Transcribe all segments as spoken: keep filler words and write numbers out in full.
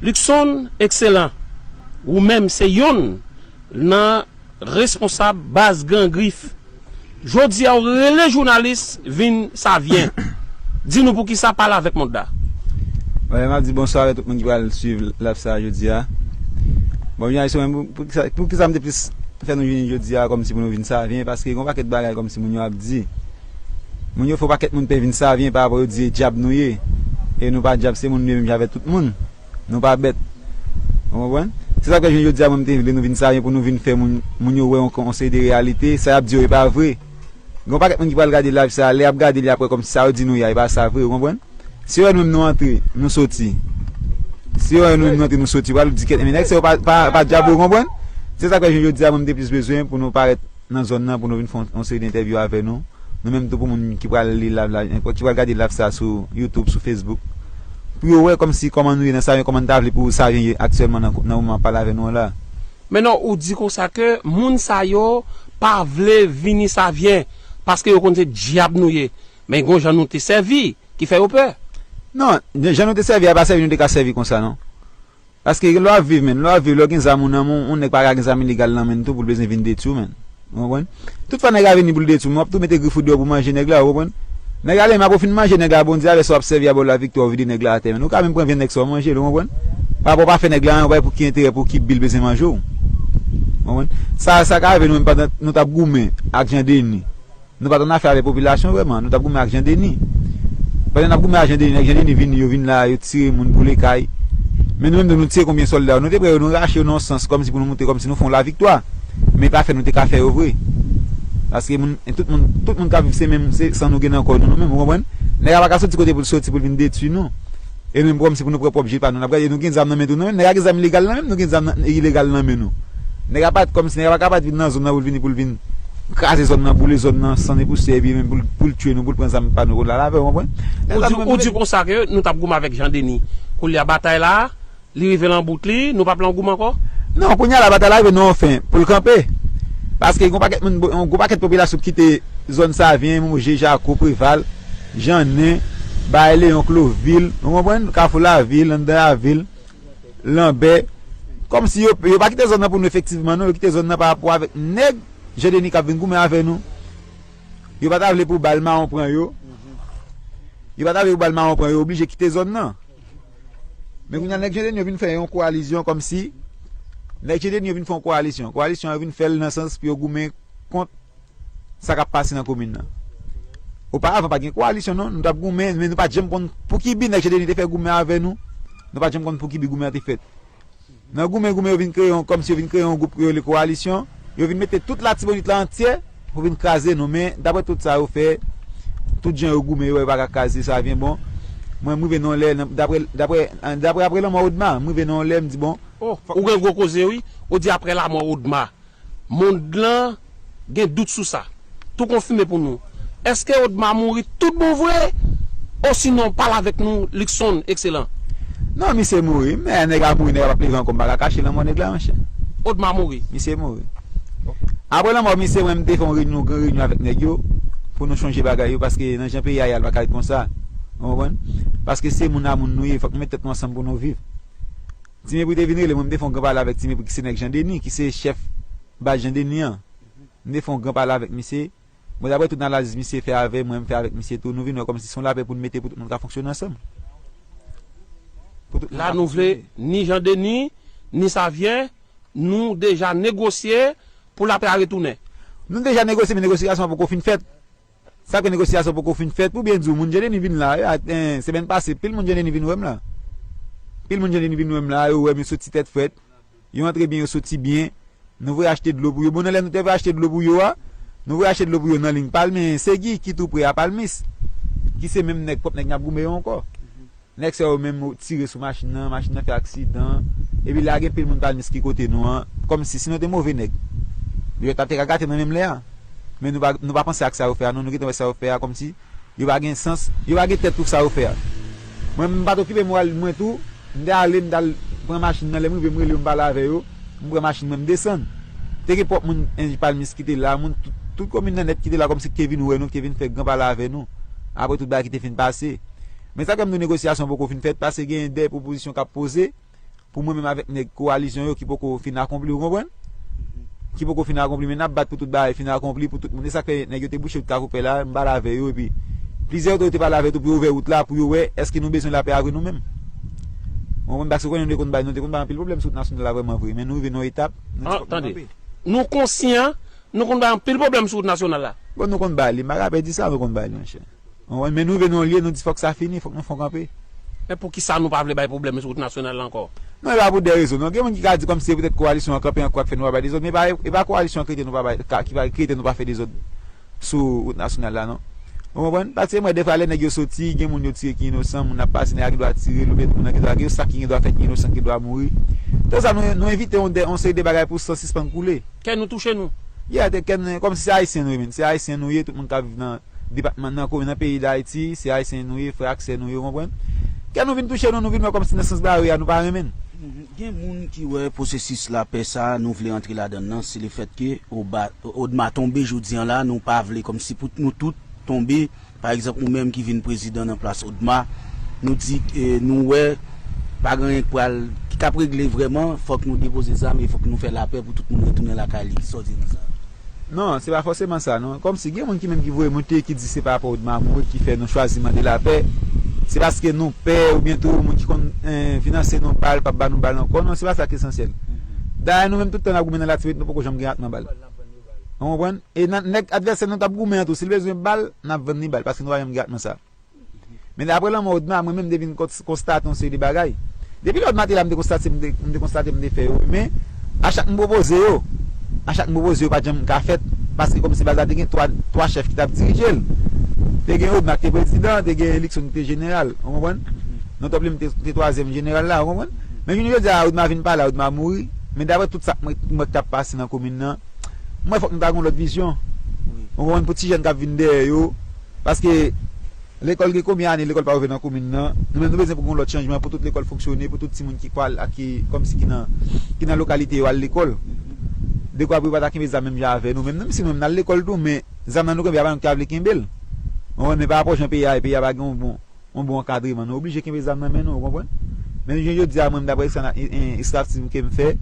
Luckson Excellent, ou menm se yonn nan responsab baz Gran Grif. Jodi a, w rele jounalis vin Savyen. Di nou poukisa pale avèk mond la. Bon, m ap di bonswa avèk tout moun ki pral swiv live sa jodi a. Bon, jounalis mwen, pou, pou, kisa, pou kisa m te plis fè nou vini jodi a kòmsi pou nou vin Savyen, paske gen yon pakèt bagay kòmsi moun yo ap di. Moun yo fè yon pakèt moun pè vin Savyen pa rapò yo di e dyab nou ye. E nou pa dyab, se moun nou ye menm jan avèk tout moun. Nou pa bèt. Ou konprann? Se sa k fè jounen jodi a mwen m te vle nou vin Savyen pou nou vin fè moun, moun yo wè yon, yon seri de reyalite. Sa y ap di yo e pa vre. Gen yon pakèt moun ki pral gade live sa, lè y ap gade li apre kòmsi sa yo di nou ye a, e pa sa vre, ou konprann? Si yo wè nou menm nou antre, nou soti. Si yo wè nou menm nou antre, nou soti, yo pral di kèt men nèg sa yo pa, pa, pa dyab, ou konprann? Se sa k fè jounen jodi a mwen m te plis bezwen pou nou parèt nan zòn nan pou nou vin fè yon, yon seri de entèvyou avè nou. Nou menm tou pou moun ki pral li live la, ki pral gade live sa sou YouTube, sou Facebook. Pou yo wè kòmsi kòman nou ye nan Savyen, kòman n ta vle pou Savyen ye aktyèlman nan, nan moman m ap pale avè nou an la. Men non, ou di konsa ke moun sa yo pa vle vini Savyen, paske yo konn se dyab nou ye. Men gon jan nou te sèvi, ki fè yo pè. Non, jan nou te sèvi a pa sèvi nou te ka sèvi konsa non. Paske lè w ap viv, menn, lè w ap viv, lè w gen zam ou nan men w, yon nèg pa ka gen zam ilegal nan men l tou pou l bezwen vin detwi w, menn. Ou konprann? Tout fwa nèg la vini pou l detwi w, men w ap tou mete grif ou deyò pou manje nèg la, ou konprann? Nèg la, lè menm apre w fin manje nèg la, Bondye avè sa w ap sèvi a ba w laviktwa, ou vide nèg la atè, menn. Ou ka menm pran vyann nèg sa w manje l, ou konprann? Pa rapò w pa fè nèg la anyen, ou pa wè pou ki enterè, pou ki bi l bezwen manje w. Ou konprann? Sa, sa ka rive nou menm pandan nou t ap goumen ak Jan Deni. Nou pa t annafè avèk popilasyon vrèman, nou t ap goumen ak Jan Deni. Pandan n ap goumen ak Jan Deni, nèg Jan Deni vini, yo vin la, yo tire moun boule kay. Men nou menm tou, nou tire konbyen sòlda yo, nou te pran yo, nou rache yo nan yon sans, kòmsi pou nou montre, kòmsi nou fè yon laviktwa. Men pa fè nou te ka fè yo vre. Paske moun, tout moun, tout moun k ap viv se menm, se san nou gen nan kò nou, nou menm, ou konprann? Nèg la pa ka soti kote pou l soti, pou l vin detwi nou. E nou menm kòmsi pou nou pran pwòp je pa nou, n ap gade nou gen zam nan men tou, nou menm nèg la gen zam ilegal nan men l, nou gen zam nan, ilegal nan men nou. Nèg la pa t kòmsi, nèg la pa ka pa t vin nan zòn nan pou l vini, pou l vin kraze zòn nan, boule zòn nan, san e pousyè, epi menm pou l, pou l tye nou, pou l pran zam pa nou, pou l al avè, ou konprann? Ou di, ou di konsa ke nou t ap goumen avèk Jan Deni. Koulye a batay la, li rive nan bout li, nou p ap nan goumen ankò? Non, kounye a la batay la rive nan yon fen, pou l kanpe. Paske gon pakèt moun, yon gwo pakèt popilasyon kite zòn Savyen, Moje, Jako, Preval, Jannen, Bay Leyon, Klovil, ou konprann? Kafou Lavil, anndan lavil, Lanbè. Kòmsi yo, yo pa kite zòn nan pou nou efektivman, non, yo kite zòn nan pa rapò avèk nèg Jan Deni k ap vin goumen avè nou. Yo pa ta vle pou bal mawon pran yo. Yo pa ta vle pou bal mawon pran yo, yo oblije kite zòn nan. Men kounye a, nèg Jan Deni yo vin fè yon kowalizyon kòmsi, nèg Jan Deni yo vin fè yon kowalizyon. Kowalizyon an yo vin fè l nan sans pou yo goumen kont sa k ap pase nan komin nan. Oparavan, pa t gen kowalizyon, non. Nou t ap goumen, men nou pa t janm konn pou ki bi nèg Jan Deni te fè goumen avè nou. Nou pa t janm konn pou ki bi goumen an te fèt. Nan goumen, goumen, yo vin kreye yon, kòmsi yo vin kreye yon gwoup yo rele kowalisyon. Yo vin mete tout Latibonit la antyè pou vin kraze nou. Men, daprè tout sa yo fè, tout jan yo goumen yo, yo pa ka kraze Savyen, bon. Mwen, m rive nan yon lè, nan, daprè, daprè, daprè apre lanmò Odma, m rive nan yon lè, m di, bon. Oh, ou gen gwo koze, wi. Ou di apre lanmò Odma. Mond lan gen dout sou sa. Tou konfime pou nou. Èske Odma mouri tout bon vre? Osinon, pale avèk nou, Luckson Excellent. Non, misye mouri, men nèg la mouri, nèg la p ap leve ankò, m pa ka kache lanmò nèg la, monchè. Odma mouri? Misye mouri. Apre lanmò misye, mwen, m te fè yon reyinyon, gran reyinyon avèk nèg yo, pou nou chonje bagay yo, paske nan jan peyi a ye a, l pa ka ret konsa. Ou konprann? Paske se moun a moun nou ye, fòk nou met tèt nou ansanm pou nou viv. Ti Mepri te vin rele mwen, m te fè yon gran pale avèk Ti Mepri ki se nèg Jan Deni, ki se chèf baz Jan Deni an. M te fè yon gran pale avèk misye. Bon, daprè tout analiz misye fè avè mwen, m fè avèk misye tou, nou vin wè kòmsi se yon lapè pou n mete pou tout moun ka fonksyone ansanm. Pou tout moun ka fonksyone. La nou vle ni Jan Deni, ni Savyen, nou deja negosye pou lapè a retounen. Nou deja negosye, men negosyasyon an poko fin fèt. Sa ke negosyasyon poko fin fèt, pou byen di w, moun Jan Deni vin la, yo, a, en, semèn pase, pil moun Jan Deni vin wè m la. Pil moun Jan Deni vin wè m la, yo wè m, yo soti tèt frèt. Yo antre byen, yo soti byen. Nou voye achte dlo pou yo. Bon, nan lè nou te voye achte dlo pou yo a, nou voye achte dlo pou yo nan liy Palmis, Segi, ki tou pre a Palmis, ki se menm nèg, pwòp nèg n ap goumen yo ankò. Nèg sa yo menm tire sou machin nan, machin nan fè aksidan, epi la gen pil moun Palmis ki kote nou an, kòmsi si nou te move nèg, yo ta te ka gate nan menm lè a. Men nou pa, nou pa panse ak sa yo fè a, non, nou gentan wè sa yo fè a, kòmsi yo pa gen sans, yo pa gen tèt pou sa yo fè a. Mwen, m pa t okipe m, mwen tou, m te ale, m t al pran machin nan, lè m rive, m rele yo, m pale avè yo, m pran machin mwen, m desann. Te gen pwòp moun, en, Palmis ki te la, moun, tout, tout komin nan nèt ki te la, kòmsi ki te vin wè nou, ki te vin fè gran pale avè nou. Apre tout bagay ki te fin pase. Men sa k fè m di w negosyasyon poko fin fèt, paske gen de pwopozisyon k ap poze. pou mwen menm avèk nèg kowalizyon yo ki poko fin akonpli, ou konprann? Ki poko fin akonpli, men n ap bat pou tout bagay fin akonpli, pou tout moun. E sa k fè nèg yo te bouche wout Kafou Pè la, m pale avè yo, epi plizyè otorite pale avè yo tou pou yo ouvè wout la, pou yo wè èske nou bezwen lapè a vre nou menm. Ou konprann? Paske konnen nou te konn bay, nou te konn bay anpil pwoblèm sou wout nasyonal la vrèman vre, men nou rive nan yon etap, nou di fòk nou kanpe. Nou konsyan, nou konn bay anpil pwoblèm sou wout nasyonal la. Bon, nou konn bay li, m pa ka pè di sa, nou konn bay li, monchè. Ou konprann? Men nou rive nan yon lye, nou di fòk sa fini, fòk nou fè yon kanpe. Men poukisa nou pa vle bay pwoblèm sou wout nasyonal la ankò? Non, e pa pou de rezon, non. Gen moun ki ka di kòmsi se poutèt kowalisyon an kanpe ankò k fè nou pa bay dezòd, men e pa, e pa kowalisyon an ki rete nou pa bay, ka, ki pa, ki rete nou pa fè dezòd sou wout nasyonal la, non. Ou konprann? Paske m wè defwa lè nèg yo soti, gen moun yo tire ki inosan, moun ap pase, nèg la gen dwa tire l, oubyen moun nan gen dwa, gen sa ki gen dwa fèt ki inosan ki gen dwa mouri. Tout sa, nou, nou evite yon, de, yon seri de bagay pou san sispann koule. Kè nou touche nou. Yeah, te kè nou, kòmsi se Ayisyen nou ye, men. Se Ayisyen nou ye, tout moun k ap viv nan depatman, nan komin, nan peyi Dayiti, se Ayisyen nou ye, frè ak sè nou ye, ou konprann? Kè nou vin touche nou, nou vin wè kòmsi nan sans bare a, nou pa renmen n. Gen moun ki wè pwosesis lapè sa a, nou vle antre ladan l nan, se lefètke Oba, Odma tonbe jodi an la, nou pa vle kòmsi pou nou tout tonbe. Pa egzanp, ou menm ki vin prezidan nan plas Odma, nou di, eh, nou wè pa gen anyen k pral, ki k ap regle vrèman, fòk nou depoze zam e fòk nou fè lapè pou tout moun retounen lakay li. Sa w di nan sa? Non, se pa fòseman sa, non. Kòmsi gen moun ki menm ki voye monte, ki di se pa rapò Odma mouri ki fè nou chwazi mande lapè. Se paske nou pè oubyen tou moun ki konn, eh, finanse nou bal, p ap ba nou bal ankò. Non, se pa sa k esansyèl. Dayè, nou menm tout tan n ap goumen nan Latibonit, nou poko janm gen atman bal. Ou konprann? E nan, nèg advèsè nou t ap goumen an tou, si l bezwen bal, n ap vann li bal, paske nou pa janm gen atman sa. Men apre lanmò Odma, mwen menm m te vin kons, konstate yon seri de bagay. Depi lè Odma te la, m te konstate, m te, m te konstate, m te fè yo. Men, a chak m pwopoze yo, a chak m pwopoze yo, pa t janm ka fèt. Paske kòmsi baz la te gen twa, twa chèf ki t ap dirije l. Te gen Odma ki te prezidan, te gen Luckson ki te jeneral. Ou konprann? Non, Top Lim te, te twazyèm jeneral la, ou konprann? Men jounen jodi a, Odma vin pa la, Odma mouri. Men daprè tout sa k mwen, mwen k t ap pase nan komin nan, mwen fòk nou ta gen yon lòt vizyon. Ou konprann? Pou ti jèn k ap vin dèyè yo. Paske lekòl gen konbyen ane lekòl pa ouvè nan komin nan? Nou menm nou bezwen pou gen yon lòt chanjman, pou tout lekòl fonksyone, pou tout timoun ki pral ak ki, kòmsi ki nan, ki nan lokalite yo al lekòl. Dekwa pou yo pa ta kenbe zam menm jan avè nou menm. Menm si nou menm n al lekòl tou, men zam nan nou kenbe a pa nou ki ta vle kenbe l. Ou konprann? Men pa rapò jan peyi a ye, peyi a pa gen yon bon yon bon ankadreman. Nou oblije kenbe zam nan men nou, ou konprann? Men jounen jodi a, mwen, daprè sa, e, e, estrateji ke m fè,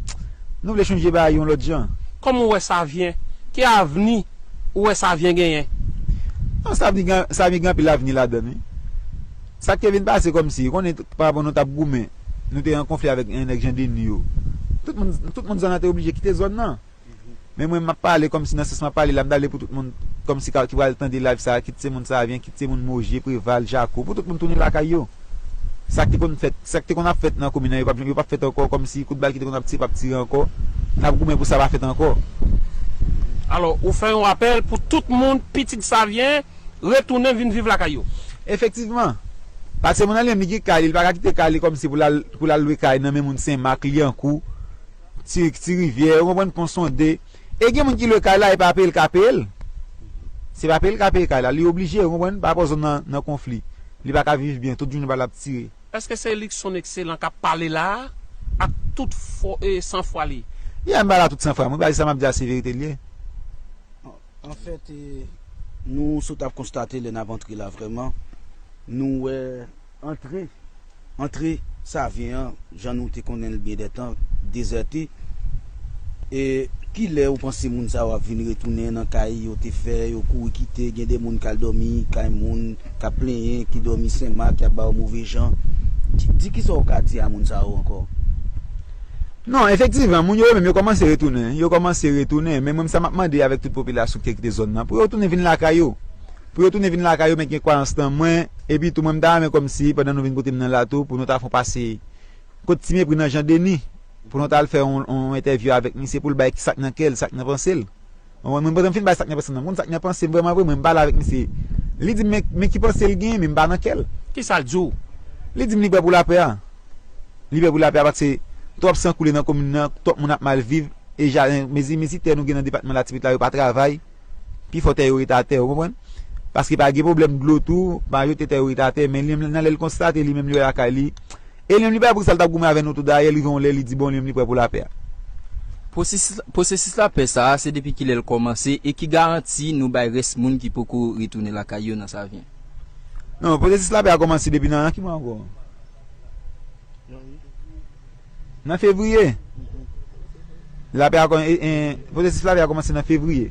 nou vle chonje bagay yon lòt jan. Kòman ou wè Savyen? Ki avni ou wè Savyen genyen? Non, Savyen gen, Savyen gen anpil avni ladan l, wi. Sa k te vin pase kòmsi, ou konnen, pa rapò nou t ap goumen, nou te an konfli avèk, e, nèg Jan Deni yo. Tout moun, tout moun zòn nan te oblije kite zòn nan. Men mwen, m ap pale kòmsi nan sans m ap pale la, m ta vle pou tout moun kòmsi ka, ki pral tande live sa a, kit se moun Savyen, kit se moun Moje, Preval, Jako, pou tout moun tounen lakay yo. Sa k te konn fèt, sa k te konn ap fèt nan komin nan, yo p ap, yo p ap fèt ankò, kòmsi kout bal ki te konn ap tire, p ap tire ankò. N ap goumen pou sa pa fèt ankò. Alò, ou fè yon apèl pou tout moun, pitit Savyen, retounen vin viv lakay yo. Efektivman. Paske moun nan li menm, li gen kay li, li pa ka kite kay li kòmsi pou l al, pou l al lwe kay nan men moun Senmak, Lyankou, Ti, Ti Rivyè, ou konprann, Pon Sonde. E gen moun ki lwe kay la, e pa peye l ka peye l. Se pa peye l ka peye kay la, li oblije, ou konprann, pa rapò zòn nan nan konfli. Li pa ka viv byen, tout jounen bal ap tire. Èske se Luckson Excellent k ap pale la a, ak tout fò, e, sanfwa li? Yeah, m pale ak tout sanfwa m wi, paske sa m ap di a se verite l ye. Anfèt, e, nou sot ap konstate lè n ap antre la vrèman, nou wè antre, antre Savyen an, jan nou te konnen l byen dè tan, dezète. E kilè ou panse moun sa yo ap vin retounen nan kay yo te fè, yo kouri kite, gen de moun k al dòmi kay moun, k ap plenyen, ki dòmi Senmak, y ap ba yo move jan? Di, di kisa w ka di a moun sa yo ankò? Non, efektivman, moun yo yo menm yo kòmanse retounen, yo kòmanse retounen, men mwen sa m ap mande avèk tout popilasyon ki te kite zòn nan, pou yo tounen vin lakay yo. Pou yo tounen vin lakay yo, men gen kwayans nan mwen, epi tou mwen m ta renmen kòmsi pandan nou vin kote m nan la tou, pou nou ta fè yon pase kot Ti Mepri nan Jan Deni, pou nou ta al fè yon, yon entèvyou avèk misye pou l bay sa k nan kè l, sa k nan panse l. Ou konprann? Mwen, mwen pa t janm fin bay sa k nan panse l nan. M konn sa k nan panse m vrèman vre, mwen m pale avèk misye. Li di m, men, men ki panse l genyen, men m pa nan kè l. Kisa l di w? Li di m li prè pou lapè a. Li prè pou lapè a, paske twòp san koule nan komin nan, twòp moun ap mal viv, e jaden, mezi, mezi tè nou gen nan depatman Latibonit la, yo pa travay. Pifò tè yo rete atè, ou konprann? Paske pa gen pwoblèm dlo tou, majorite tè yo rete atè, men li menm nan lè l konstate, li menm li wè lakay li, e li menm li pa pou sa l t ap goumen avè nou tou dayè, li rive yon lè, li di bon, li menm li prè pou lapè a. Pwosesis, pwosesis lapè sa a, se depi kilè l kòmanse e ki garanti nou bay rès moun ki poko retounen lakay yo nan Savyen? Non, pwosesis lapè a kòmanse depi nan, nan ki mwa ankò? Nan fevriye. Lapè a kòm- e- e- pwosesis lapè a kòmanse nan fevriye.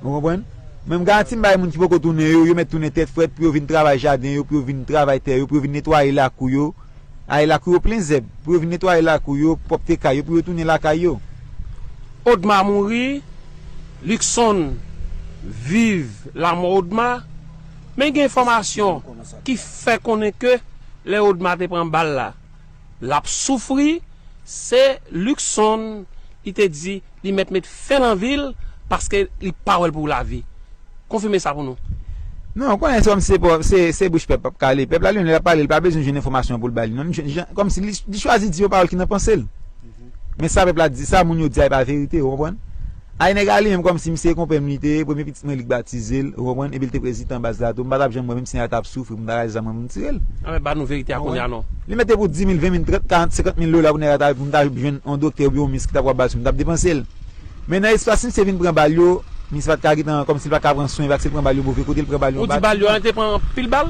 Ou konprann? Men m garanti m bay moun ki poko tounen yo, yo mèt tounen tèt frèt pou yo vin travay jaden yo, pou yo vin travay tè yo, pou yo vin netwaye lakou yo. Ay lakou yo plen zèb, pou yo vin netwaye lakou yo, pwòpte kay yo, pou yo tounen lakay yo. Odma mouri, Luckson viv lanmò Odma, men gen enfòmasyon ki fè konnen ke lè Odma te pran bal la, l ap soufri, se Luckson li te di li mèt met fen nan vi l paske li pa wè l pou lavi. Konfime sa pou nou. Non, ou konnen se kòm se, se, se bouch pèp ap kale. Pèp la li menm lè l ap pale, li pa bezwen jwenn enfòmasyon pou l ba li. Non, li jwenn- jan- kòmsi li, li chwazi di yon pawòl ki nan panse l. Men sa pèp la di, sa moun yo di a, e pa verite, ou konprann? Ay nèg a li menm kòmsi misye e konpè m li te ye, premye pitit mwen li k batize l, ou konprann? Epi l te prezidan baz la tou, m pa t ap janm wè, menm si nèg la t ap soufri, pou m ta rale zam mwen pou m tire l. Anben ba nou verite a kounye a non. Li mete pou dis mil, ven mil, trant, karant, senkant mil dola pou nèg la ta pou m ta jwenn yon doktè oubyen yon mis ki ta pral ba l sou m, m t ap depanse l. Men nan espas misye vin pran bal yo, misye pa t ka gentan, kòmsi l pa t ka pran swen, paske l pran bal yo move kote, l pran bal yo Ou di anba bal yo tou. An te pran anpil bal?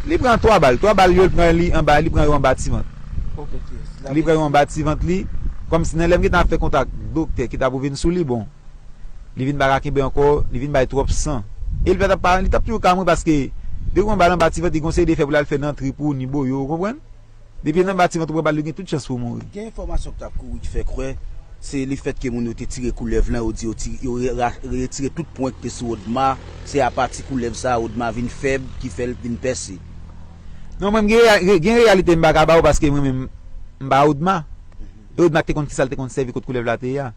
Li pran twa bal, twa bal yo, l pran li anba, li pran yo anba ti vant. Ok. Li pran yo anba ti vant li, kòmsi nan lè m gentan ap fè kontak doktè ki ta pou vin sou li, bon, li vin pa ka kenbe ankò, li vin bay twòp san. E li pa t ap pa, li t ap toujou ka mouri paske depi w pran bal anba ti vant, li gon seri de fè pou l al fè nan trip ou, ni boyo, ou konprann? Depi nan batiman tou pran bal, li gen tout chans pou mouri. Gen enfòmasyon k t ap kouri ki fè kwè se lefètke moun yo te tire koulèv lan, yo di yo ti- yo re- ra- retire tout pwen ki te sou Odma, se apati koulèv sa a Odma vin fèb ki fè l vin pèse. Non, mwen, m gen, reya- gen reyalite m pa ka ba ou paske mwen menm, m pa Odma. E Odma ki te konn kisa l te konn sèvi kot koulèv la te ye a.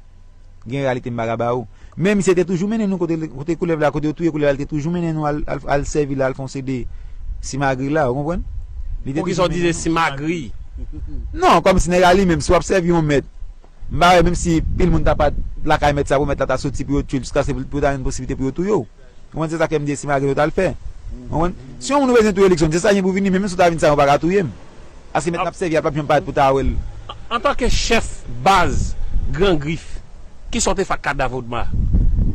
Gen reyalite m pa ka ba ou. Men misye te toujou mennen nou kote, kote koulèv la, kote yo touye koulèv la, li te toujou mennen nou al, al, al sèvi la, al fè yon seri de simagri la, ou konprann? Li te Poukisa w toujou di se mennen nou. Simagri? Non, kòmsi nèg la li menm, si w ap sèvi yon mèt, m pa wè menm si pil moun ta pa lakay mèt sa pou mèt la ta soti pou yo tchwe l jiskaske pou, pou yo ta jwenn posiblite pou yo touye w. Ou konprann? Se sa k fè m di e simagri yo t al fè. Ou konprann? Si yon moun ou bezwen touye Luckson, se sa gen pou vini, men menm si w ta vin sa, yo pa ka touye m. Paske mèt n ap sèvi a p ap janm parèt pou ta wè l. Antanke chèf baz Gran Grif, kisa w te fè ak kadav Odma?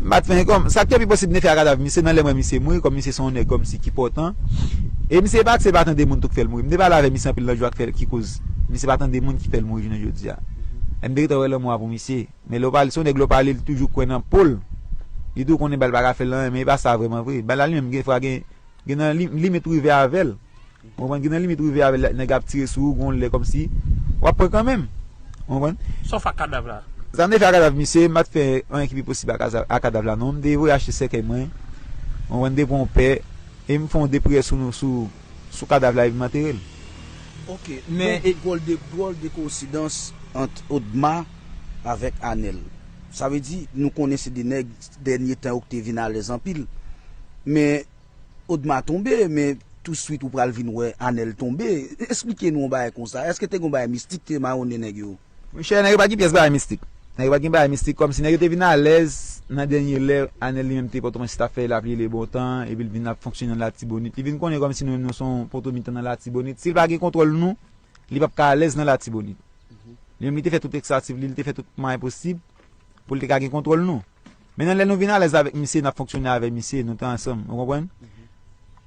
M pa t fè ankò. Sa k te pi posib m te fè a kadav misye nan lè m wè misye mouri, kòm misye se yon nèg kòmsi ki pòtan. E misye pa t se pa tande moun tou k fè l mouri. M te pale avè misye anpil nan jou a k fè l ki koz misye pa tande moun ki fè l mouri jounen jodi a. E m te gentan wè lanmò a pou misye. Men lè w pale, se yon nèg lè w pale, li toujou kwè nan po l. Li tou konnen bal pa ka fè l anyen, men e pa sa vrèman vre. Bal la li menm gen fwa gen, gen nan li, limit ou rive avè l. Ou konprann? Gen nan limit ou rive avè l, nèg ap tire sou ou, gon lè kòmsi w ap pran kanmenm. Ou konprann? Sa w fè ak kadav la? Sa m te fè ak kadav misye, m pa t fè anyen ki pi posib ak, ak kadav la non. M te voye achte sèkèy mwen. Ou konprann? M te pran yon pè e m fè yon de priyè sou, sou, sou kadav la epi m antere l. Ok, men e dwòl de, dwòl de koyensidans ant Odma avèk Anèl. Sa vle di, nou konnen se de nèg dènye tan yo ki te vin alèz anpil. Men Odma tonbe, men touswit ou pral vin wè Anèl tonbe. Esplike nou yon bagay konsa. Èske te gen yon bagay mistik te mawonnen nèg yo? Monchè, nèg yo pa t gen pyès bagay mistik. Nèg yo pa t gen bagay mistik, kòmsi nèg yo te vin alèz nan dènye lè, Anèl li menm te Pòtoprens, li t ap fè lapli e lebontan, epi l vin ap fonksyone nan Latibonit. Li vin konnen kòmsi nou menm nou se yon poto mitan nan Latibonit. Si l pa gen kontwòl nou, li p ap ka alèz nan Latibonit. Li menm li te fè tout eksaktif li, li te fè tout mwayen posib pou l te ka gen kontwòl nou. Men nan lè nou vin alèz avèk misye, n ap fonksyone avè misye, nou te ansanm, ou konprann?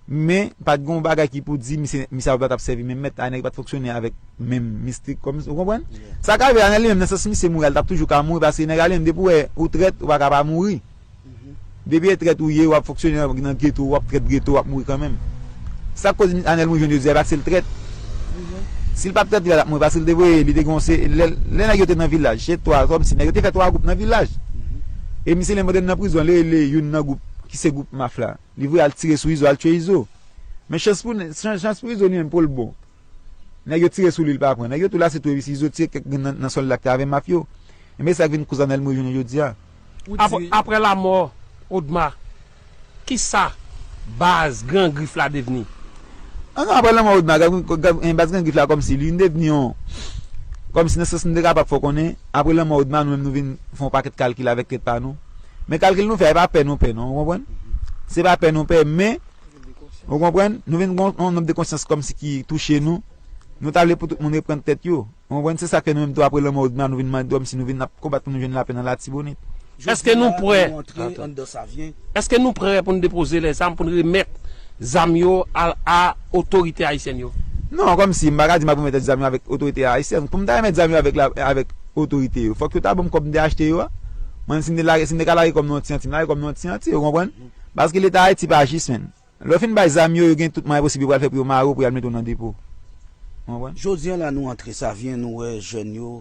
Men, pa t gen yon bagay ki pou di misye, misye pa t ap sèvi menm mèt, a nèg pa t fonksyone avèk menm mistik, kòm, ou konprann? Sa ka rive, Anèl li menm, nan sans misye mouri a, li t ap toujou ka mouri, paske nèg la li menm, depi w wè ou trèt, ou pa ka pa mouri. Depi e trèt ou ye, w ap fonksyone nan, nan geto, w ap trèt geto, w ap mouri kanmenm. Sa k koz Anèl mouri jodi a, e pa paske l trèt. Si l pa t trèt, li pa t ap mouri, paske l te voye, li te gon se, lè, lè nèg yo te nan vilaj, se twa, kòmsi nèg yo te fè twa gwoup nan vilaj. E misye li menm nan prizon, li rele youn nan gwoup, ki se gwoup Maf la. Li voye al tire sou Izo, al tchwe Izo. Men chans pou, chans, chans pou Izo li menm, pou l bon. Nèg yo tire sou li, li pa pran. Nèg yo tou lase tou, epi Izo tire kèk grenn nan, nan sòlda ki te avè Maf yo. Enben, se sa k vin koz Anèl mouri jounen jodi a. Apre, apre lanmò Odma, kisa baz Gran Grif la devni? An non, apre lanmò Odma, Gran- Gran- Gran- baz Gran Grif la kòmsi li vin devni yon, kòmsi nan sans nou te kapab fè w konnen, apre lanmò Odma, nou menm nou vin fè yon pakèt kalkil avèk tèt pa nou. Men kalkil nou fè a, e pa pè nou pè non, ou konprann? Se pa pè nou pè, men, ou konprann? Nou vin gon yon nonb de konsyans kòmsi ki touche nou. Nou ta vle pou tout moun reprann tèt yo. Ou konprann? Se sa k fè nou menm tou apre lanmò Odma, nou vin mande kòmsi nou vin ap konbat pou nou jwenn lapè nan Latibonit. Èske nou prè? Èske nou prè pou n depoze lèzam, pou n remèt zam yo a, a otorite ayisyèn yo? Non, kòmsi, m pa ka di m ap remèt zam yo avèk otorite ayisyèn. Pou m ta remèt zam yo avèk la, avèk otorite yo, fòk yo ta ban m kòb m te achte yo a. Mwen, si m te lage, si m te ka lage kòb nan yon ti anti, m lage kòb nan yon ti anti, ou konprann? Paske Leta Ayiti pa jis, menn. Lè w fin bay zam yo, yo gen tout mwayen posib yo pral fè pou yo mare w, pou y al mete w nan depo. Ou konprann? Jodi a la nou antre Savyen, nou wè jèn yo.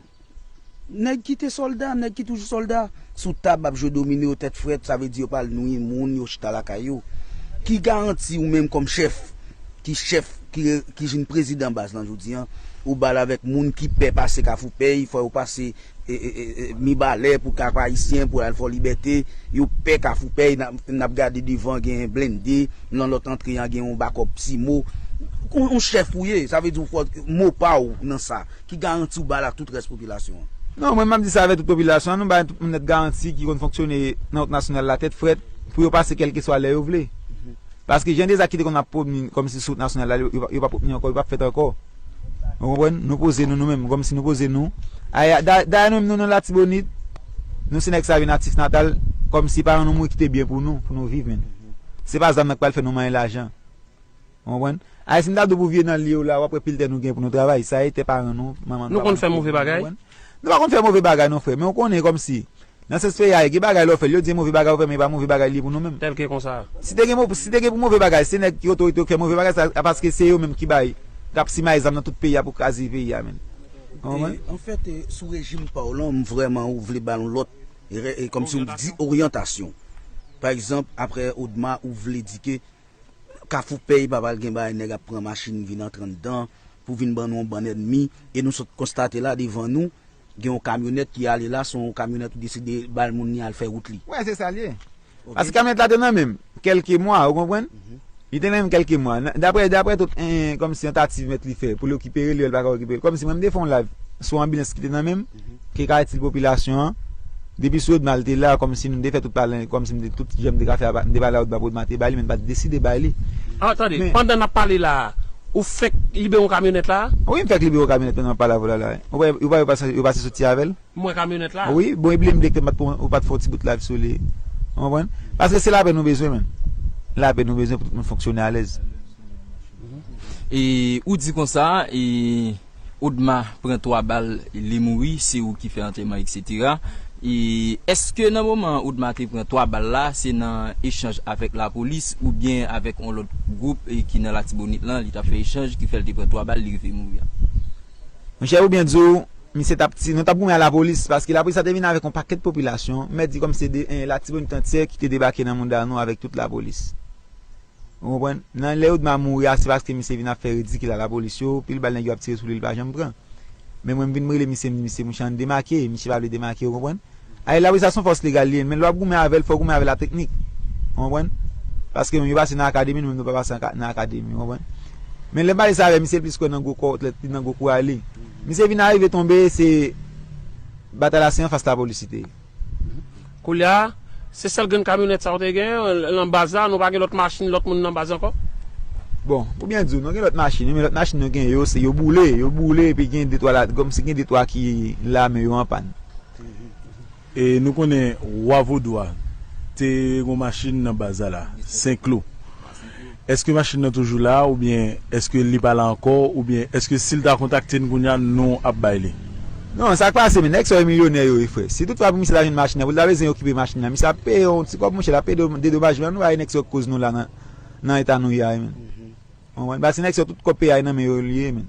Nèg ki te sòlda, nèg ki toujou sòlda, sou tab ap jwe domino yo tèt frèt, sa vle di yo pa al nwi moun, yo chita lakay yo. Ki garanti ou menm kòm chèf, ki chèf, ki, ki jwenn prezidan baz lan jodi a, ou ba l avèk moun ki pè pase Kafou Pèy, fò yo pase e, e, e, e, Mibalè pou Kap Ayisyen, pou al Fò Libète, yo pè Kafou Pèy, n ap, n ap gade devan gen blende, nan lòt antre a gen yon bakòp Simo. Yon, yon chèf ou ye, sa vle di ou fò mo pa w nan sa. Ki garanti ou ba l ak tout rès popilasyon an? Non, mwen, m ap di sa avèk tout popilasyon an, nou bay tout moun nèt garanti ki konn fonksyone nan wout nasyonal la tèt frèt, pou yo pase kèlkeswa lè yo vle. Paske jan de zak ki te konn ap pwomni kòmsi sou wout nasyonal la, yo, yo, yo p ap pwomni ankò, yo p ap fèt ankò. Ou konprann? Nou poze nou, nou menm, kòmsi nou poze nou. Ay, da- dayè nou menm, nou nan Latibonit, nou se nèg sa vin natif natal, kòmsi pa rann nou mouri kite byen pou nou, pou nou viv, menn. Se pa zam nan k pral fè nou manyen lajan. Ou konprann? Ay, si m ta di w pou vye nan lye w la, w ap wè pil tè nou gen pou nou travay. Sa e tè paran nou, manman nou. Nou konn fè move bagay? Ou konprann? Nou pa konn fè move bagay non, frè, men w konnen kòmsi nan sans peyi a, gen bagay lè w fè l, yo di e move bagay ou fè, men e pa move bagay li ye pou nou menm. Tèlke konsa. Si te gen mo-, si te gen pou move bagay, se nèg ki otorite yo k fè move bagay sa, a paske se yo menm ki bay, k ap simaye zam nan tout peyi a pou kraze peyi a, menn. Ou konprann? E, anfèt, e, sou rejim pa w lan, m vrèman ou vle ba l yon lòt, e, e, kòmsi w di oryantasyon. Pa egzanp, aprè Odma, ou vle di ke Kafou Pèy pa pral gen bagay nèg ap pran machin vin antre anndan pou vin ban nou yon bann ènmi, e nou sot konstate la devan nou, gen yon kamyonèt ki ale la, se yon kamyonèt ou deside ba l moun li al fè wout li. Wè, se sa l ye. Ok. Paske kamyonèt la te nan men m kèlke mwa, ou konprann? Mhm. Li te nan men m kèlke mwa. Nan- Daprè, daprè tout, en, kòmsi tantativ mèt li fè pou l rekipere li, l pa ka rekipere l. Kòmsi mwen, m te fè yon live sou anbilans ki te nan men m, mhm, ki ka itil popilasyon an. Depi sou Odma l te la, kòmsi m te fè tout pale, kòmsi m te tout jan m te ka fè, m te pale a Odma pou Odma te bay li, men m pa t deside bay li. Ah, tande, men pandan n ap pale la, ou fèk libere yon kamyonèt la? Wi, m fèk libere yon kamyonèt pandan m ap pale avè w la, la. Ou pa, ou pa, yo pase, yo pase soti avè l? M wè kamyonèt la. Wi, bon, epi m te, m pa t pran, ou pa t fè yon ti bout live sou li. Ou konprann? Paske se lapè nou bezwen, menn. Lapè nou bezwen pou tout moun fonksyone alèz. E ou di konsa, e Odma pran twa bal, li mouri, se ou ki fè antèman, etsetera. E èske nan moman Odma te pran twa bal la, se nan echanj avèk lapolis oubyen avèk yon lòt gwoup, e ki nan Latibonit lan, li t ap fè echanj ki fè l te pran twa bal, li rive mouri a? Monchè, ou byen di w, misye t ap ti-, nou t ap goumen a lapolis, paske lapolis la te vin avèk yon pakèt popilasyon, m mèt di kòm se de, en, Latibonit antyè ki te debake nan mouda nou avèk tout lapolis. Ou konprann? Nan lè Odma mouri a, se paske misye vin ap fè ridikil a lapolis yo, pil bal nèg yo ap tire sou li, li pa janm pran. Men mwen, m vin rele misye, m di, "Misye, mouche, ann demake," misye pa vle demake, ou konprann? Ay, lapolis la se yon fòs legal li ye, men lè w ap goumen avè l, fò w goumen avè l a teknik. Ou konprann? Paske menm yo pase nan akademi, nou menm nou pa pase nan ka-, nan akademi, ou konprann? Men lè m pale sa avè misye, l plis kwè nan gwo kò, nan gwo kouraj li. Misye vin arive tonbe, se batay la se anfas lapolis li te ye. Koulye a, se sèl grenn kamyonèt sa w te gen, nan baz la, nou pa gen lòt machin, lòt moun nan baz ankò? Bon, pou byen di w, nou gen lòt machin, wi, men lòt machin nou gen yo, se yo boule, yo boule, epi gen de twa la, kòmsi gen de twa ki la, men yo an pàn. E nou konnen Wa Vodou a te gon machin nan baz la la, Senklo. Èske machin nan toujou la, oubyen èske li pa la ankò, oubyen èske si l ta kontakte n kounye a, nou ap bay li? Non, sa k pase, men nèg sa yo milyonè yo ye, frè. Si toutfwa pou misye ta jwenn machin nan, pou l ta bezwen okipe machin nan, misye ap peye yon ti kòb, monchè, l ap peye do-, dedomajman. Nou pa wè nèg sa yo koz nou la nan, nan eta nou ye a, men. Ou konprann? Paske nèg sa yo tout kòb peyi a nan men yo li ye, men.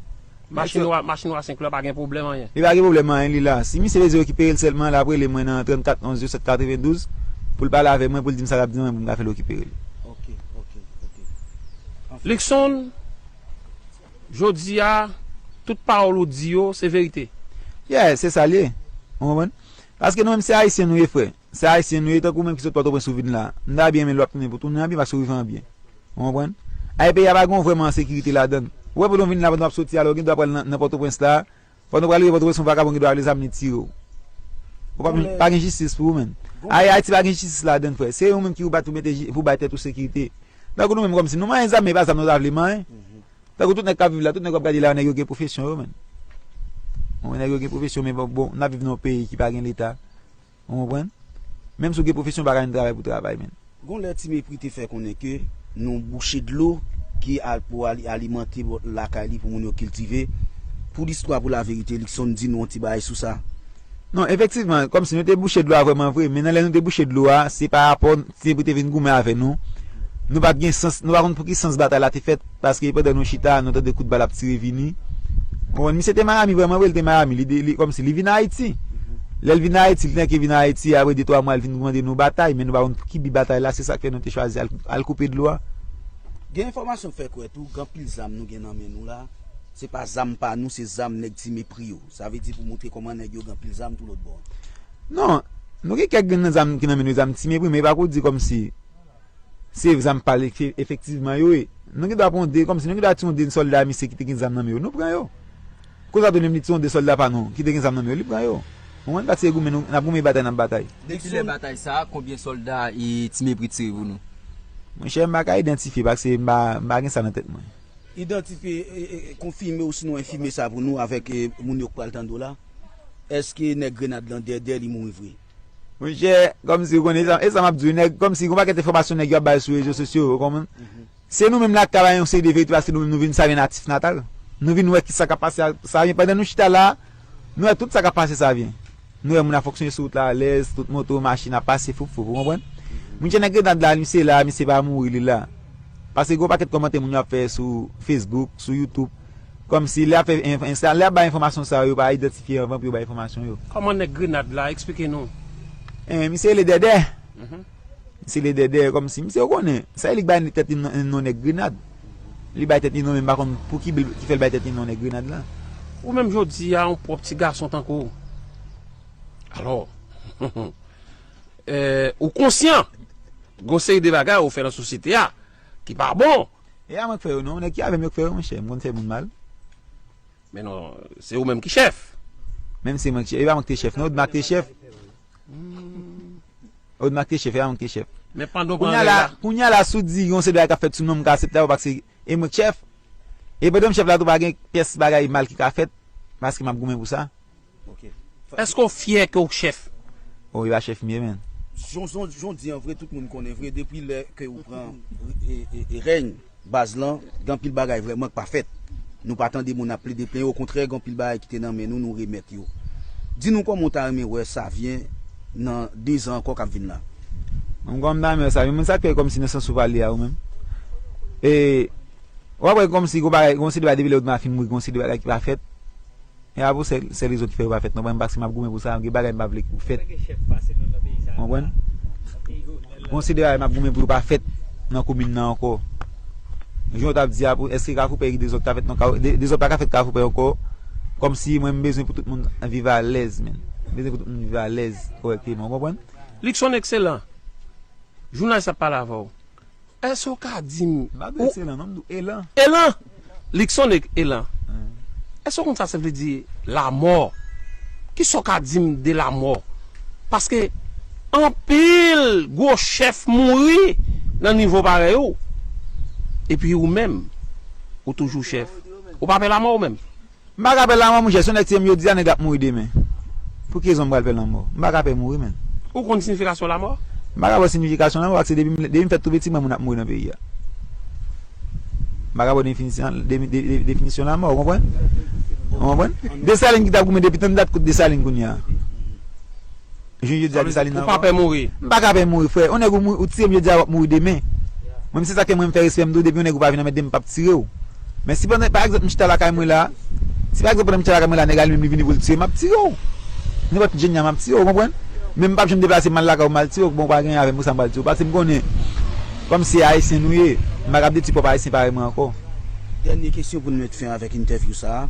Machin Wa, machin Wa Senklo a pa gen pwoblèm anyen. Li pa gen pwoblèm anyen, li la. Si misye bezwen rekipere l sèlman, l ap rele mwen nan trannkat onz disèt katrevendouz pou l pale avè mwen, pou l di m sa l ap di mwen, pou m ka fè l rekipere li. Ok, ok, ok. Anfen. Luckson, jodi a, tout pawòl ou di yo, se verite. Yeah, se sa l ye. Ou konprann? Paske nou menm se ayisyen nou ye, frè. Se ayisyen nou ye, tankou menm ki sot Pòtoprens ou vin la. M ta byen renmen lè w ap tounen pou tounen an byen, paske w rive an byen. Ou konprann? Ay, peyi a pa gen vrèman sekirite ladan l. Ou wè, pandan w vin la, pandan w ap soti a, lè w gen dwa pral nan, nan Pòtoprens la, pandan w pral rive Pòtoprens, yon vagabon gen dwa rele zam li tire w. Ou pa, pa gen jistis pou ou, menn. Ay, Ayiti pa gen jistis ladan l, frè. Se ou menm ki ou bat pou mete ji-, pou bay tèt ou sekirite. Tankou nou menm kòmsi nou manyen zam, men e pa zam nou ta vle manyen. Tankou tout nèg k ap viv la, tout nèg w ap gade la, nèg yo gen pwofesyon yo, menn. Bon, nèg yo gen pwofesyon, men bon, bon, n ap viv nan yon peyi ki pa gen Leta. Ou konprann? Menm si w gen pwofesyon, w pa ka jwenn travay pou travay, menn. Gon lè Ti Mepri te fè konnen ke nou bouche dlo ki al pou ali- alimante lakay li pou moun yo kiltive. Pou listwa, pou laverite, Luckson, di nou yon ti bagay sou sa. Non, efektivman, kòmsi nou te bouche dlo a vrèman vre, men nan lè nou te bouche dlo a, se pa rapò Tinèbri te vin goumen avè nou. Nou pa t gen sans, nou pa konn pou ki sans batay la te fèt, paske pandan nou chita, nou tande kout bal ap tire vini. Ou konprann? Misye te Miami vrèman vre, li te Miami, li, li kòmsi li vin Ayiti. Lè l vin Ayiti, li te vin Ayiti, apre de twa mwa, l vin mande nou batay, men nou pa konn pou ki bi batay la, se sa k fè nou te chwazi al, al koupe dlo a. Gen enfòmasyon k fè kwè tou, gen anpil zam nou gen nan men nou la, se pa zam pa nou, se zam nèg Ti Mepri yo. Sa vle di pou montre kòman nèg yo gen anpil zam tou lòt bò. Non, nou gen kèk grenn nan zam ki nan men nou, zam Ti Mepri, men e pa pou di kòmsi se zam pa l efe- efektivman yo ye. Nou gen dwa pran de, kòmsi nou gen dwa tiye yon de sòlda misye ki te gen zam nan men yo, nou pran yo. Kounye a tou, menm li tiye yon de sòlda pa nou ki te gen zam nan men yo, li pran yo. Ou konprann? Paske goumen nou, n ap goumen batay, n ap batay. Depi lè batay sa a, konbyen sòlda e Ti Mepri tire pou nou? Monchè, m pa ka idantifye, paske m pa, m pa gen sa nan tèt mwen. Idantifye, e, e, e, konfime ou sinon enfime sa pou nou avèk, e, moun yo k pral tande w la. Èske nèg grenad lan dèdè li mouri vre? Monchè, kòmsi ou konnen sa, e sa m ap di w, nèg, kòmsi gon pakèt enfòmasyon nèg yo ap bay sou rezo sosyo, ou konprann? Se nou menm la k ka bay yon seri de verite, paske nou menm nou vin sa vyen natif natal. Nou vin wè ki sa k ap pase a, sa vyen pandan nou chita la, nou wè tout sa k ap pase sa vyen. Nou wè moun ap fonksyone sou wout la alèz, tout moto, machin ap pase fouf fouf, ou konprann? Monchè, nèg grenad la, misye la, misye pa mouri, li la. Paske gen yon pakèt kòmantè moun yo ap fè sou Facebook, sou YouTube. Kòmsi lè ap fè en- ensta- lè ap bay enfòmasyon sa yo, yo pa idantifye anvan pou yo bay enfòmasyon yo. Kòman nèg grenad la? Eksplike nou. Eh, misye rele Dèdè. Mhm. Misye rele Dèdè, kòmsi misye ou konnen. Sa e li k bay tèt li non, non nèg grenad. Li bay tèt li non, men m pa konn pou ki bil ki fè l bay tèt li non nèg grenad la. Ou menm jodi a, yon pwòp ti gason tankou w. Alò, eh, ou konsyan gon seri de bagay ou fè nan sosyete a ki pa bon. E a mwen k fè yo non, nèg ki avè m yo k fè yo, monchè, m konn fè moun mal. Men non, se ou menm ki chèf. Menm se mwen ki chèf, e pa mwen ki te chèf non, Odma ki te chèf. Odma ki te chèf, e pa mwen ki te chèf. Men pandan w pran rèl la. Kounye a la, si w di yon seri de bagay k ap fèt sou non m, m ka aksepte avè w paske e mwen k chèf. E pandan m chèf la tou pa gen pyès bagay mal ki ka fèt, paske m ap goumen pou sa. Ok. Èske w fyè ke w chèf? Oh, e pa chèf m ye, menn. Jan, jan, jan w di an vre, tout moun konnen vre, depi lè ke ou pran e, e, e rèy baz lan, gen anpil bagay vrèman k pa fèt. Nou pa tande moun ap plede plenyen, okontrè, gen anpil bagay ki te nan men nou, nou remèt yo. Di nou kòman w ta renmen wè sa vyen nan de zan ankò k ap vin la. Mwen kòman m ta renmen wè sa vyen, moun sa k fè kòmsi nan sans ou pale a ou menm. E, w ap wè kòmsi gon bagay, gon seri de bagay depi lè Odma fin mouri, gon seri de bagay ki pa fèt. E a pou sèl, sèl rezon ki fè yo pa fèt non, paske m ap goumen pou sa, gen bagay m pa vle pou fèt. Ou konprann? Gon seri de bagay m ap goumen pou yo pa fèt nan komin nan ankò. Jan w t ap di a, pou, èske Kafoupè gen dezòd ka fèt nan Ka- de- dezòd pa ka fèt Kafoupè ankò? Kòmsi mwen m bezwen pou tout moun viv alèz, menn. M bezwen pou tout moun viv alèz kòrèkteman, ou konprann? Luckson Excellent, jounalis ap pale avè w. Èske w ka di m... M pa di ou Excellent non, m di w Elan. Elan! Luckson Elan. Èske w konn sa sa vle di lamò? Kisa w ka di m de lamò? Paske anpil gwo chèf mouri nan nivo parèy ou. Epi ou menm, ou toujou chèf. Ou pa pè lamò ou menm? M pa ka pè lanmò, monchè. Si yon nèg tiye m jodi a, nèg la ap mouri demen. Pou ki rezon m pral pè lanmò? M pa ka pè mouri, menn. Ou konn siyifikasyon lanmò? M pa ka ba w siyifikasyon lanmò, paske depi m, depi m fèt tou piti, m wè moun ap mouri nan peyi a. M pa ka ba w definisyon, de- de- de- definisyon lanmò, ou konprann? Ou konprann? Desalin ki t ap goumen depi tann dat kout Desalin kounye a. Jodi a, Desalin ankò. Ou pa pè mouri? M pa ka pè mouri, frè. Yon nèg ou mou- ou tiye m jodi a, w ap mouri demen. Mwen, se sa k fè mwen, m fè respè m tou, depi yon nèg ou pa vin anmède m, m p ap tire w. Men si pandan, pa egzanp, m chita lakay mwen la, si pa egzanp, pandan m chita lakay mwen la, nèg la li menm li vini pou l tire m, m ap tire w. Nenpòt ki jan m ap tire w, ou konprann? Men m p ap janm deplase m al lakay ou, m al tire w, bon, ou pa gen avè m pou sa m pral tire w. Paske m konnen, kòm se Ayisyen nou ye, m pa kab detwi pwòp Ayisyen parèy mwen ankò. Dènye kesyon pou n met fen avèk entèvyou sa a.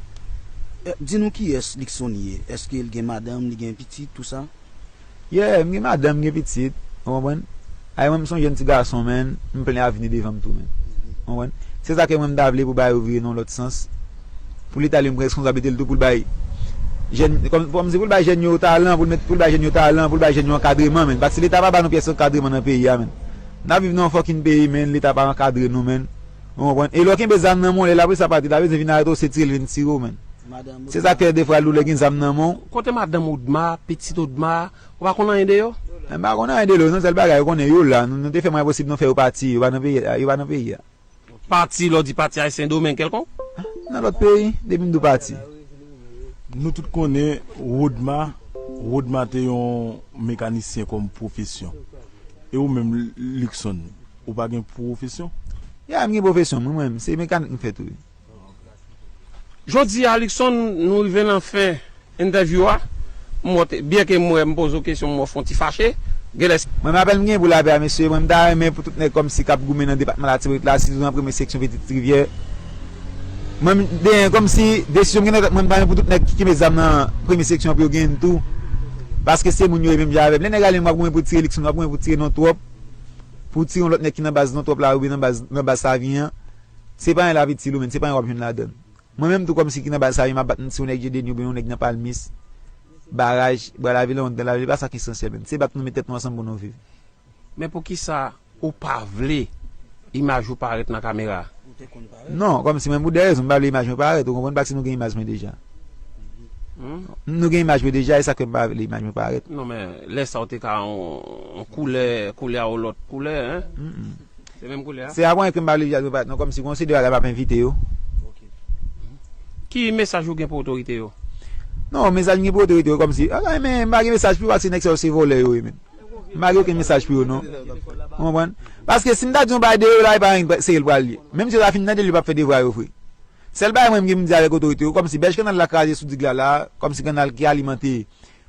Eh, di nou kiyès Luckson ye? Èske l gen madanm, li gen pitit, tou sa? Yeah, m gen madanm, m gen pitit, ou konprann? Ay, mwen, m se yon jèn ti gason, menn, m plen avni devan m tou, menn. Ou konprann? Se sa ke mwen, m ta vle pou bagay yo vire nan yon lòt sans. Pou Leta li menm pran responsablite l tou, pou l bay jèn, kòm, kòm se pou l bay jèn yo talan, pou l met, pou l bay jèn yo talan, pou l bay jèn yo ankadreman, menn. Paske Leta pa ba nou pyès ankadreman nan peyi a, menn. N ap viv nan yon fucking peyi, menn, Leta pa ankadre nou, menn. Ou konprann? E lè w kenbe zam nan men w, lè lapolis la pati, la bezwen vin arete w, se tire l vin tire w, menn. Se sa k fè defwa lè w gen zam nan men w. Kote madanm Odma, pitit Odma, ou pa konn anyen de yo? M pa konn anyen de yo, non, sèl bagay, ou konnen yo la, nou, nou te fè mwayen posib nou fè yo pati, yo pa nan peyi a, yo pa nan peyi a. Pati, lè w di pati a, se Sendomeng kèlkonk? Nan lòt peyi, depi m di w pati. Nou tout konnen Rodma, Rodma te yon mekanisyen kòm pwofesyon. E ou menm, Luckson, ou pa gen pwofesyon? Ya, m gen pwofesyon, mwen, mwen, se mekanik m fè tou. Jodi a, Luckson, nou rive nan fen entèvyou a. M wè w te, byen ke m wè m poze w kesyon, m wè w fè yon ti fache. Genlè se. Mwen, m apèn m gen pou lapè a, mesye. Mwen, m ta renmen pou tout nèg kòmsi k ap goumen nan depatman Latibonit la, sitou nan premye seksyon Pitit Rivyè. Mwen, m, de, kòmsi desizyon m gen nan tèt mwen, m ta renmen pou tout nèg ki kenbe zam nan premye seksyon pou yo genyen l tou. Paske se moun yo ye menm jan avè m. Lè nèg ale menm w ap goumen pou tire Luckson, w ap goumen pou tire non twòp. Pou tire yon lòt nèg ki nan baz non twòp la, oubyen nan baz, nan baz Savyen an. Se pa anyen l ap itil ou menm, se pa anyen w ap jwenn ladan l. Mwen menm tou kòmsi ki nan baz sa, m ap bat m si yon nèg Jedeni oubyen yon nèg nan Palmis, Baraj, Bwa Lavil, Wonn, Bwa Lavil, e pa sa ki esansyèl menm. Se bat nou met tèt nou ansanm pou nou viv. Men poukisa ou pa vle imaj ou parèt nan kamera a? Non, kòmsi mwen pou de rezon, m pa vle imaj mwen parèt, ou konprann, paske nou gen imaj mwen deja. Nou gen imaj mwen deja, e sa k fè m pa vle imaj mwen parèt. Non, men lè sa w te ka yon, yon koulè, koulè a yon lòt koulè, en? Se menm koulè a? Se avan ke m pa vle viyaj mwen parèt non, kòmsi gon seri de bagay m ap envite yo. Ki mesaj ou gen pou otorite yo? Non, mesaj m gen pou otorite yo kòmsi, ah, men m pa gen mesaj pou yo paske nèg sa yo se vòlè yo ye menm. M pa gen okenn mesaj pou yo non. Ou konprann? Paske si m ta di yon bagay de yo la, e pa anyen serye l pral ye. Menm si yo ta fin tande l, yo p ap fè devwa yo vre. Sèl bagay mwen m gen pou m di avèk otorite yo, kòmsi bèj kannal la kraze sou dig la la, kòmsi kannal ki alimante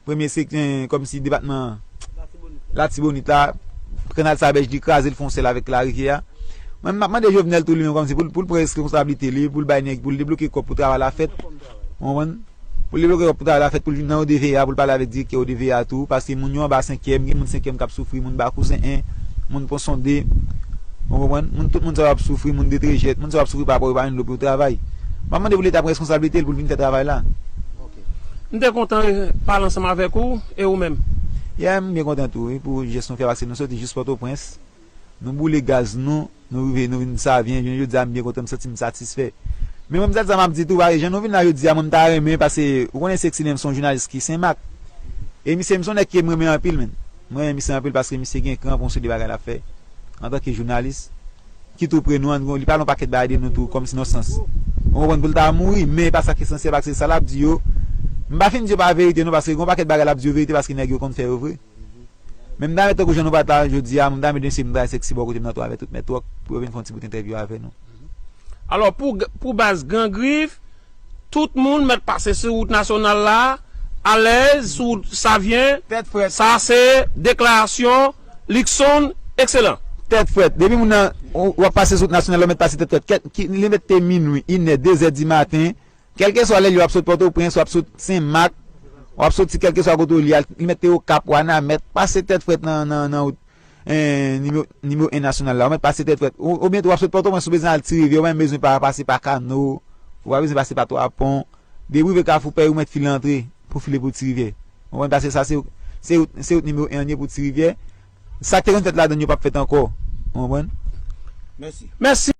premye seksyon, kòmsi depatman Latibonit la, kannal sa bèj li kraze l fè yon sèl avèk larivyè a. Mwen m ap mande Jovenel tou li menm kòmsi pou l pou l pran reskonsablite li, pou l bay nèg, pou l debloke kòb pou travay la fèt. Ou konprann? Pou l debloke kòb pou travay la fèt, pou l vin nan O D V A, pou l pale avèk direktè O D V A tou, paske moun yo anba senkyèm, gen moun senkyèm k ap soufri, moun ba kouzen en, moun Ponson de. Ou konprann? Moun, tout moun sa yo ap soufri, moun Detrejèt, moun sa yo ap soufri pa rapò yo pa jwenn dlo pou yo travay. M ap mande pou Leta pran reskonsablite l pou l vin fè travay la. M te kontan pale ansanm avèk ou, e ou menm? Yeah, m byen kontan tou wi, pou jès nou fè, paske nou soti jis Pòtoprens, nou boule gaz nou, nou rive, nou vin Savyen, jounen jodi a m byen kontan, m santi m satisfè. Men mwen m sa di sa m ap di tou, paske jan nou vin la jodi a, mwen m ta renmen, paske ou konnen Sexy Nèm se yon jounalis ki Senmak. E misye, m se yon nèg ke m renmen anpil, menn. Mwen renmen misye anpil paske misye gen kran pou yon seri de bagay l ap fè antanke jounalis. Ki tou pre nou an, li pale yon pakèt bagay de nou tou, kòmsi nan sans. Ou konprann, pou l ta mouri, men e pa sa k esansyèl, paske sa l ap di yo, m pa fin di yo pa verite non, paske gen yon pakèt bagay l ap di yo verite paske nèg yo konn fè yo vre. Men m ta renmen tankou jan nou pa t la jodi a, m ta renmen mesye m ta Sexy bò kote m nan tou avèk tout mèt wòk pou yo vin fè yon ti bout entèvyou avè nou. Alò, pou, pou baz Gran Grif, tout moun mèt pase sou wout nasyonal la, alèz, sou wout Savyen. Tèt frèt. Sa se deklarasyon Luckson Excellent. Tèt frèt. Depi moun nan, w ap pase sou wout nasyonal la, w mèt pase tèt frèt. Kèt, ki, li mèt te minwi, inè, dezè di maten, kèlkeswa lè li w ap sot Pòtoprens, w ap sot Senmak, w ap soti kèlkeswa kote w li a, li mèt te Okap, Wanament, pase tèt frèt nan, nan, nan wout, en, nimewo, nimewo en nasyonal la. Ou mèt pase tèt frèt. Ou, oubyen tou w ap sot Pòtoprens, ou bezwen al Ti Rivyè, ou pa menm bezwen pa pase pa Kano, ou pa bezwen pase pa Twa Pon. Depi w rive Kafou Pèy, ou mèt file antre pou file pou Ti Rivyè. Ou konprann? Paske sa se, se, se wout nimewo en an ye pou Ti Rivyè. Sa k te konn fèt ladan l yo p ap fèt ankò. Ou konprann? Mèsi. Mèsi.